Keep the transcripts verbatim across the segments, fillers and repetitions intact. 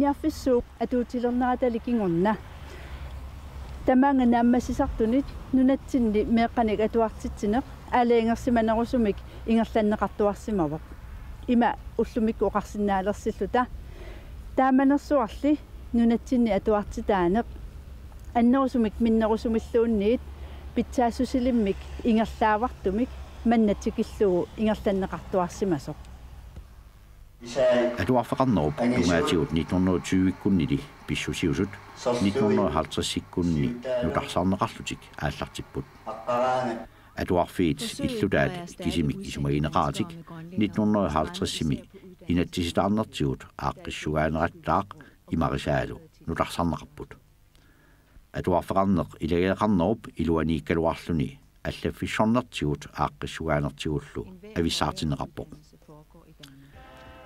Iarfissuup atuutilerneratali kingorna tamaanga naammassisartunit nunatsinni meeqqanik atuartitsineq aalajangersimanerusumik ingerlanneqartuarsimavoq. Ima ullumikkut oqarsinnaalersilluta. Taamanersuarli nunatsinni atuartitaaneq annerusumik minnerusumilluunniit pitsaassusilimmik ingerlaavartumik manna tikillugu ingerlanneqartuarsimasoq. Atuarfeqarnerup tungaatigut nitten hundrede tyve-kkunnili pissusiusut nitten hundrede halvtreds-ikkunni nutarsarneqarlutik aallartipput. Atuarfiit illutaat kisimik isumagineqaratik nitten hundrede halvtreds-imi inatsisitaarnertigut aaqqissugaanerattaaq imarisaalu nutarsarneqarput. Atuarfeqarneq ilageeqarnerup iluaniikkaluarluni allaffissornertigut aaqqissugaanertigullu avissaartinneqarpoq.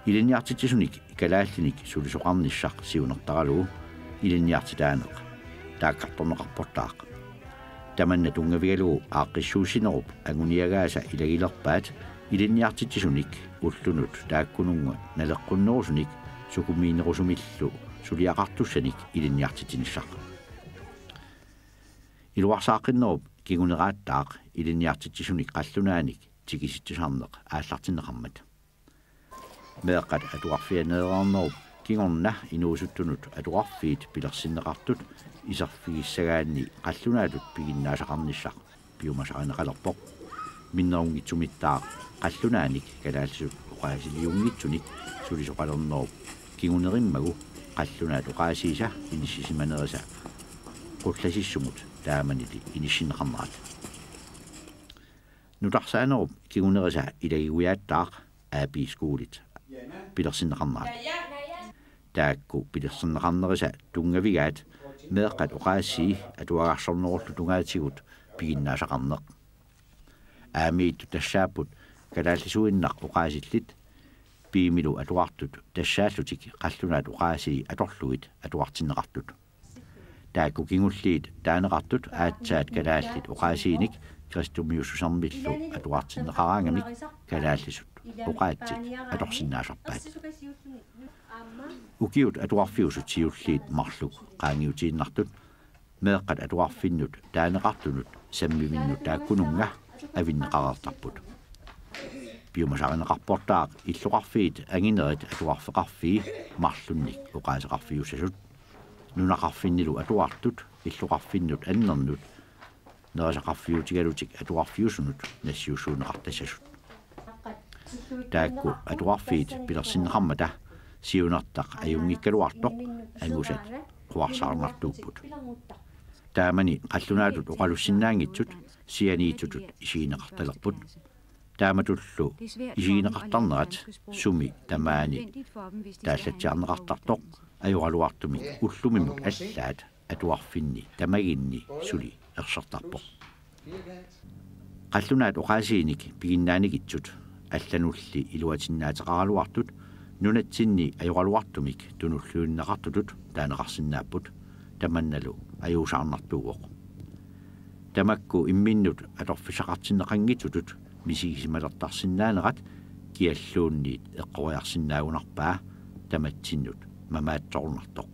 Ilinniartitsisunik kalaallinik sulisoqarnissaq siunertaralugu ilinniartitaaneq taakkartorneqarportaaq. Tamanna tunngavigalugu aaqqissuussinerup anguniagaasa ilagilerpaat ilinniartitsisunik ullunut taakkununnga naleqqunnerusunik sukumiinerusumillu suliaqartussanik ilinniartitsinissaq. Iluarsaaqqinnerup kinguneraattaaq ilinniartitsisunik qallunaanik tikisitsisarneq aallartinneqarmat. Meeqqat atuarfianeereernerup kingorna inuusuttunut atuarfiit pilersinneqartut iserfigissagaanni qallunaatut piginnaasaqarnissaq piumasarineqalerpoq. Minnerunngitsumittaaq qallunaanik kalaallisut oqaasiliunngitsunik sulisoqalernerup kingunerimmagu qallunaat oqaasiisa inissisimanerisa qullasissumut taamanili inissinneqarnerat. Nutarsaanerup kingunerisa ilagiguiaattaaq A B-skoolit pilersinneqarnerat. Taakku pilersinneqarnerisa tunngavigaat meeqqat oqaasii atuagarsornerullu tungaatigut piginnaasaqarneq. Aamma ittut tassaapput kalaallisuinnaq oqaasillit, piimilu atuartut tassaallutik qallunaat oqaasii atorlugit atuartinneqartut. Taakku kingulliit taaneqartut aatsaat kalaallit oqaasiinik kristumiussusermillu atuartinneqaraangamik kalaallisut oqaatsit atorsinnaasarpaat. Ukiut atuarfiusut siulliit marluk qaangiutiinnartut meeqqat atuarfinnut taaneqartunut sammivinnut taakkununnga avinneqareertarput. Piumasarineqarportaaq illoqarfiit anginerit atuarfeqarfii marlunnik oqaaseqarfiussasut. Nunaqarfinnilu atuartut illoqarfinnut annernut nerisaqarfiutigalutik atuarfiusunut nassiussuunneqartassasut. Taakku atuarfiit pilersinneqarmata siunertaq ajunngikkaluartoq angusat quarsaarnartuupput. Taamani qallunaatut oqalussinnaanngitsut sianiitsutut isigineqartalerput. Taamatullu isigineqartarnerat sumi tamaani taallatsiarneqartartoq ajoraluartumik ullumimut allaat atuarfinni tamaginni suli ersertarpoq. Qallunaat oqaasiinik piginnaanngitsut allanulli iluatinnaateqaraluartut nunatsinni ajoraluartumik tunulliunneqartutut taaneqarsinnaapput, tamannalu ajuusaarnartuuvoq. Tamakku imminnut atorfissaqartinneqanngitsutut misigisimalertarsinnaanerat kialluunniit eqqoriarsinnaagunarpaa tamatsinnut mamaatsoornartoq.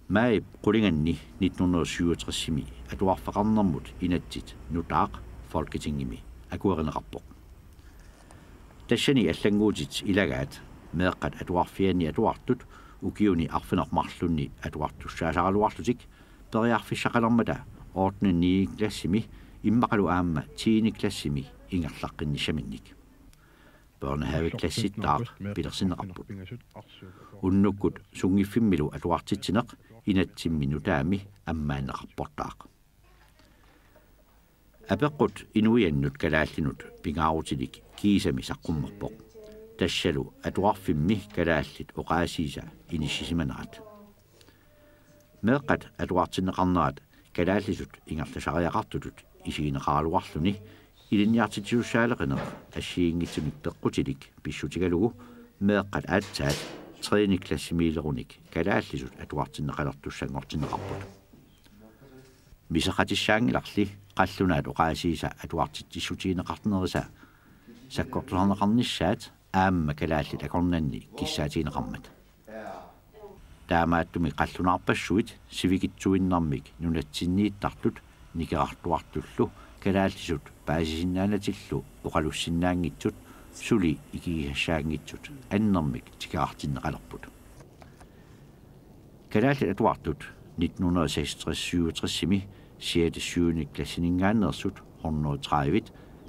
Maajip qulinganni nitten hundrede syvogtres-imi atuarfeqarnermut inatsit nutaaq Folketingimi akuerineqarpoq. Tassani allannguutit ilagaat meeqqat atuarfianni atuartut ukiuni arfineq-marlunni atuartussaasaraluarlutik periarfissaqalermata ottende, niende klassimi immaqalu aamma tiende klassimi ingerlaqqinnissaminnit. Børnehaveklassittaaq pilersinneqarput. Unnukkut sunngiffimmilu atuartitsineq inatsimmi nutaami ammaanneqarportaaq. Apeqqut inuiannut kalaallinut pingaarutilik kiisami saqqummerpoq. Tassalu atuarfimmi kalaallit oqaasiisa inissisimanerat. Meeqqat atuartinneqarnerat kalaallisut ingerlasariaqartutut isigineqaraluarluni ilinniartitsisussaaleqineq assigiinngitsunik peqqutilik pissutigalugu meeqqat aatsaat tredje klassimiilerunik kalaallisut atuartinneqalertussanngortinneqarput. Miseqatissaanngilarli qallunaat oqaasiisa atuartitsissutigineqarnerisa sakkortusarneqarnissaat aamma kalaallit akornanni kissaatigineqarmat. Taamaattumik qallunaarpassuit sivikitsuinnarmik nunatsinniittartut nikerartuartullu kalaallisut paasisinnaanatillu oqalussinnaanngitsut suli ikigisassaanngitsut annermik tikeraartinneqalerput. Kalaallit atuartut nitten hundrede og seksogtres syvogtres-imi sjette syvende klassininngaanneersut hundrede og tredive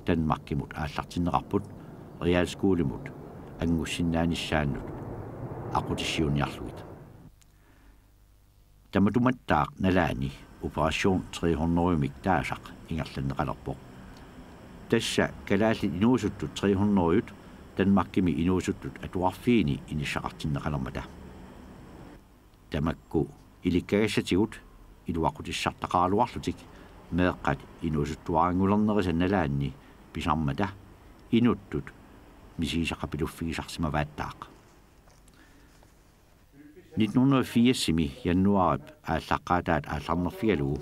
Danmarkimut aallartinneqarput realskolemut anngussinnaanissaannut aqqutissiuunniarlugit. Tamatumattaaq nalaani Operation tre hundrede-mik taasaq ingerlanneqalerpoq. Tassa kalaallit inuusuttut tre hundrede Danmarkimi inuusuttut atuarfiini inissaqartinneqalermata. Tamakku ilikkagassatigut iluaqutissartaqaraluarlutik meeqqat inuusuttuaranngulernerisa nalaanni pisarmata inuttut misigisaqapiluffigisarsimavaattaaq. Nitten hundrede og firs-imi januaarip aallaqqaataat aallarnerfigalugu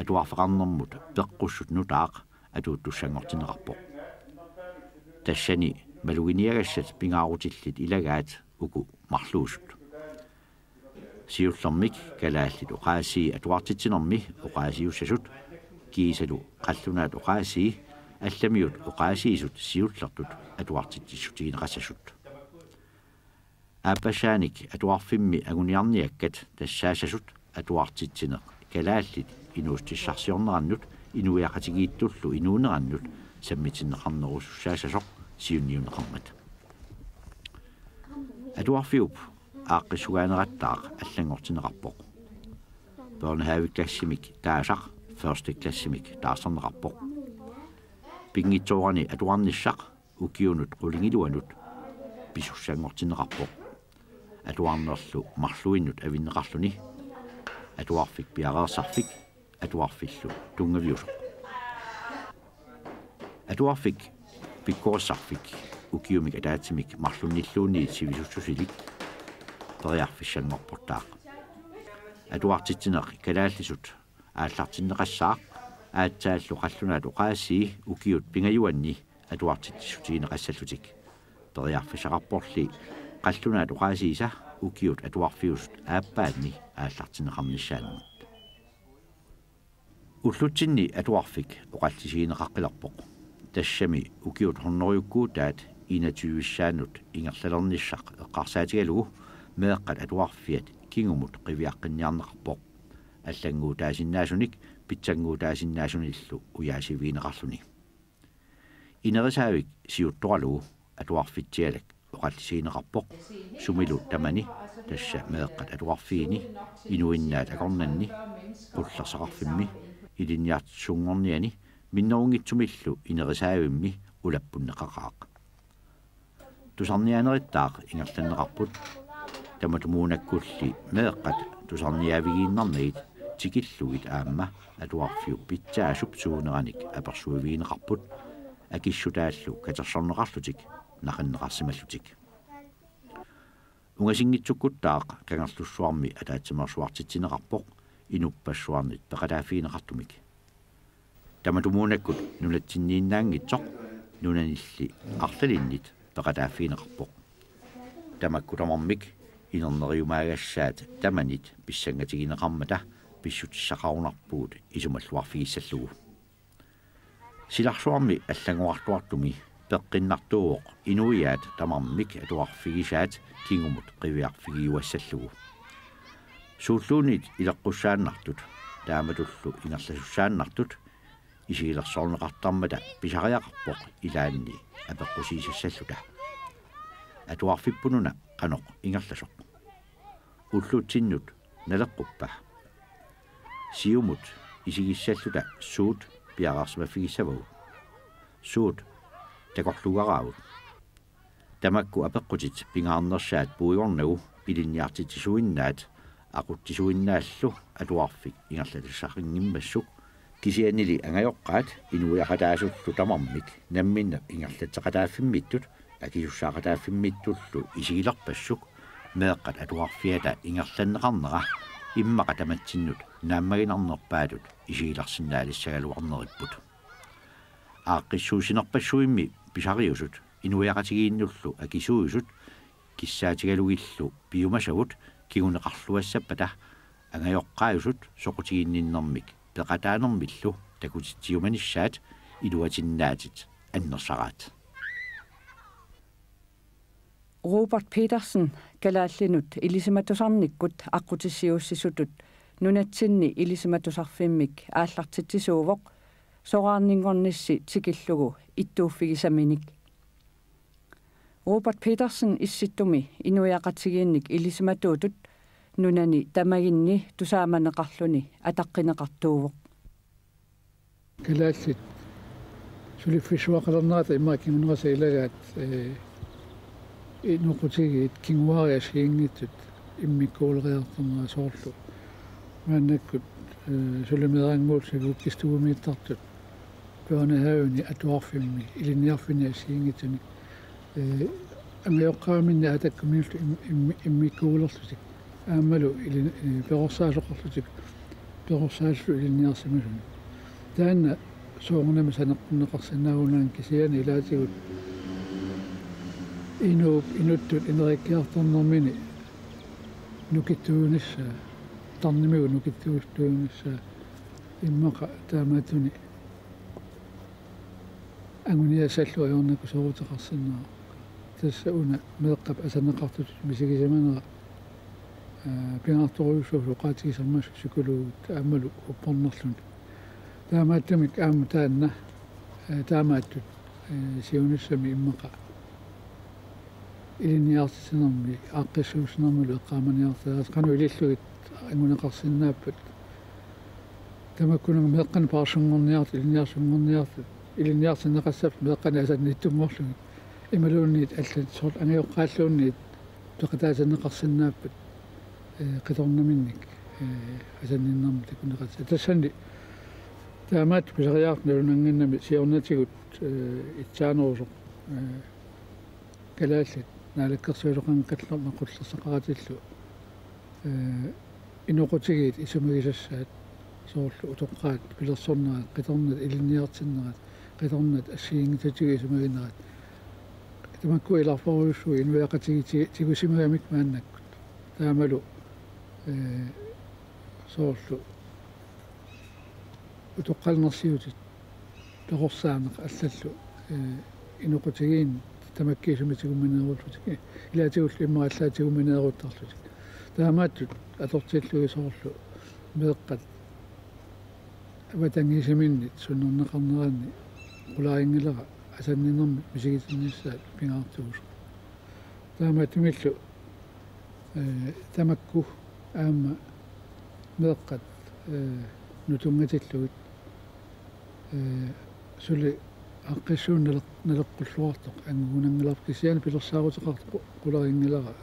atuarfeqarnermut peqqussut nutaaq atuuttussanngortinneqarpoq. Tassani maluginiagassat pingaarutillit ilagaat uku marluusut. Siullermik kalaallit oqaasii atuartitsinermi oqaasiussasut, kiisalu qallunaat oqaasii allamiut oqaasiisut siullertut atuartitsissutigineqassasut. Aappassaanik atuarfimmi anguniarniakkat tassaassasut atuartitsineq kalaallit inuussutissarsiornerannut inuiaqatigiittullu inuunerannut sammitinneqarnerusussaassasoq siunniunneqarmat. Atuarfiup aaqqissugaanerattaaq allanngortinneqarpoq. Børnehaveklassimik taasaq første klassimik taarserneqarpoq. Pinngitsoorani atuarnissaq ukiunut qulingiluanut pisussanngortinneqarpoq. Atuarnerlu marluinnut avinneqarluni. Atuarfik piareersarfik, atuarfillu tunngaviusoq. Atuarfik pikkorissarfik ukiumik ataatsimik marlunnilluunniit sivisussusilik periarfissanngorportaaq. Atuartitsineq kalaallisut aallartinneqassaaq aatsaallu qallunaat oqaasii ukiut pingajuanni atuartitsissutigineqassallutik. Periarfissaqarporli qallunaat oqaasiisa ukiut atuarfiusut aappaanni aallartinneqarnissaannut. Ullutsinni atuarfik oqallisigineqaqqilerpoq. Tassami ukiut hundredekkuutaat enogtyve-ssaannut ingerlalernissaq eqqarsaatigalugu meeqqat atuarfiat kingumut qiviaqqinniarneqarpoq. Allannguutaasinnaasunik pitsannguutaasinnaasunillu ujaasivigineqarluni. Inerisaavik siuttoralugu atuarfitsialak oqallisigineqarpoq sumilu tamani, tassa meeqqat atuarfiini, inuinnaat akornanni, qullersaqarfimmi, ilinniartitsisunngorniani minnerunngitsumillu inerisaavimmi ulappunneqaqaaq. Tusarniaanerittaaq ingerlanneqarput. Tamatumuunakkulli meeqqat tusarniaavigiinnarnagit tikillugit aamma atuarfiup pitsaasup suuneranik apersuivigineqarput, akissutaallu katersorneqarlutik naqinneqarsimallutik. Ungasinngitsukkuttaaq Kangerlussuarmi ataatsimeersuartitsineqarpoq inuppassuarnit peqataaffigineqartumik. Tamatumuunakkut nunatsinniinnaanngitsoq nunanilli arlalinnit peqataaffigineqarpoq. Tamakku tamarmik inerneriumaagassaat tamanit pissangatigineqarmata pissutissaqarunarpugut isumalluarfigissallugu. Silarsuarmi allanngorartuartumi peqqinnartuuvoq inuiaat tamarmik atuarfigisaat kingumut qiviarfigiuassallugu. Suulluunniit ileqqussaannartut taamatullu ingerlasussaannartut isigilersorneqartarmata pisariaqarpoq ilaanni apeqqusiisassalluta: Atuarfippununa qanoq ingerlasoq? Ullutsinnut naleqquppa? Siumut isigissalluta suut piareersimaffigissavagut? Suut takorluugaraavut? Tamakku apeqqutit pingaarnersaat puigornagu ilinniartitsisuinnaat aqutsisuinnaallu atuarfik ingerlatassaqanngimmassuk, kisiannili angajoqqaat inuiaqataasullu tamarmik nammineq ingerlatseqataaffimmittut akisussaaqataaffimmittullu isigilerpassuk meeqqat atuarfiata ingerlanneqarnera immaqa tamatsinnut naammaginarnerpaatut isigilersinnaalissagaluarneripput. Aaqqissuussinerpassuimmi pisariusut inuiaqatigiinnullu akisuusut kissaatigalugillu piumasavut kinguneqarluassappata angajoqqaajusut soqutiginninnermik peqataanermillu takutitsiumanissaat iluatinnaatit annersaraat. Robert Petersen kalaallinut ilisimatusarnikkut aqqutissiuussisutut nunatsinni ilisimatusarfimmik aallartitsisuuvoq soraarninngornissi tikillugu ittuuffigisaminik. Robert Petersen issittumi inuiaqatigiinnik ilisimatuutut nunani tamaginni tusaamaneqarluni ataqqineqartuuvoq. Kalaallit suliffissuaqalernerata immaqa kingunerisa ilagaat, ee, inoqutigiit kinguaariit assigiinngitsut immikkuuleriartornerat soorlu. Maannakkut, ee, sulimeeraannguullutik ukkistuumiittartut. Børnehaveni atuarfimmi, ilinniarfinni assigiinngitsuni. Ee, angajoqqaaminni aatakkuminullu im-, im-, immikkuulerlutik. Aammalu ilin-, ee, perorsaasoqarlutik, perorsaallu ilinniarsimasuni. Taanna soorunami saneqqunneqarsinnaagunarpoq kisianni ilaatigut inuup inuttut ineriartornermini nukittuunissaa, tarnimigut nukittuunissaa immaqa taamaattunik anguniassallu ajornakusoorutaqarsinnaavoq. Tassa una meeqqap asanneqartutut misigisimanera, aa, pingaartorujussuusoq oqaatigisarmassuk psykologit aammalu uppernerluni. Taamaattumik aamma taanna, aa, taamaattut, aa, siunissami immaqa ilinniartitsinermi, aaqqissuussinermilu eqqaamaniartariaqarpoq qanoq ilillugit anguneqarsinnaappat. Tamakkununnga meeqqanik paarsunngorniartut, ilinniarsunngorniartut, ilinniartinneqassapput meeqqanik asannittunngorlugit. Imaluunniit allat soorlu angajoqqaalluunniit peqataatinneqarsinnaappat, ee, qitornaminnik, ee, asanninnermik takuneqassapput. Tassani taamaattut pisariaqartut nalunannginnami siornatigut, ee, itsaanerusoq, ee, kalaallit naalakkersuisoqanngikkallarmat qullersaqaratillu, ee, inoqutigiit isumagisassaat soorlu utoqqaat pilersornerat, qitornat ilinniartinnerat, qitornat assigiinngitsutigut isumaginerat. Tamakku ilarparujussuit inuiaqatigiit ti-, tigusimagamik maannakkut. Taamalu, ee, soorlu utoqqalinersiutit perorsaaneq allallu, ee, inoqutigiinnik tamakkiisumik tigummineerullutik, ilaatigullu immaqa allaat tigummineeruttarlutik. Taamaattut atortillugit soorlu meeqqat avatangiisiminnik sunnerneqarneranni qularinngilara asanninnermik misigitinnissaat pingaartuusoq. Taamaattumillu, ee, tamakku aamma meeqqat, ee, nutungatillugit, ee, suli aaqqissuunneq naleq-, naleqqulluartoq angugunanngilarput kisianni pilersaaruteqartoq qu-, qularinngilara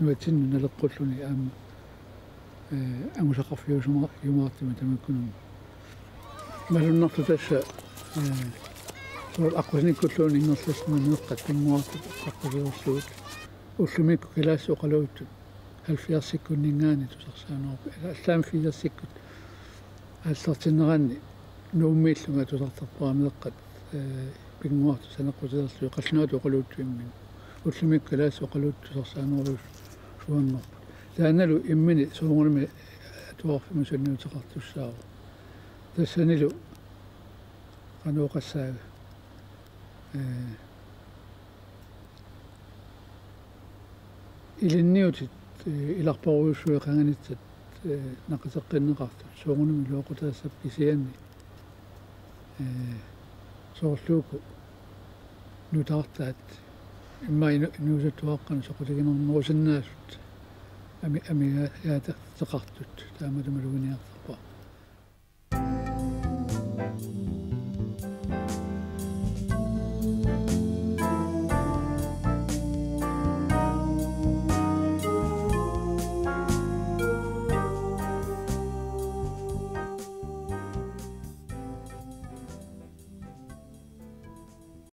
nunatsinnut naleqqulluni aamma, ee, angusaqarfiusuma-, -jumaartumik tamakkununnga. Malunnartoq tassa, ee, soorlu aqqusinikkulluunniit ingerlallutik meeqqat pinnguartut aqqusiorlugit. Ullumikkut kalaallisut oqaluuttut halvfjerdsikkunninngaanniit tusarsaanerupput. Allaammi firsikkut aallartinneranni Nuummiillunga tusartarpara meeqqat, ee, pinnguartut saneqqutilerlugit qallunaatut oqaluuttut imminnut. Ullumikkut kalaallisut oqaluuttut tusarsaanerujussuanngorput. Taannalu imminni soorunami atuarfimmi sunniuteqartussaavoq. Tassanilu qanoq oqassaaga. Ee, ilinniutit, ee, ilarparujussuit qanganitsat, ee, naqiteqqinneqartut soorunami iluaqutaassapput kisianni, ee, soorlu uku nutaartaat immaqa inu-, inuusuttuaqqanut soqutiginarnerusinnaasut ami-, amigaataateqartut taamatut maluginiarta.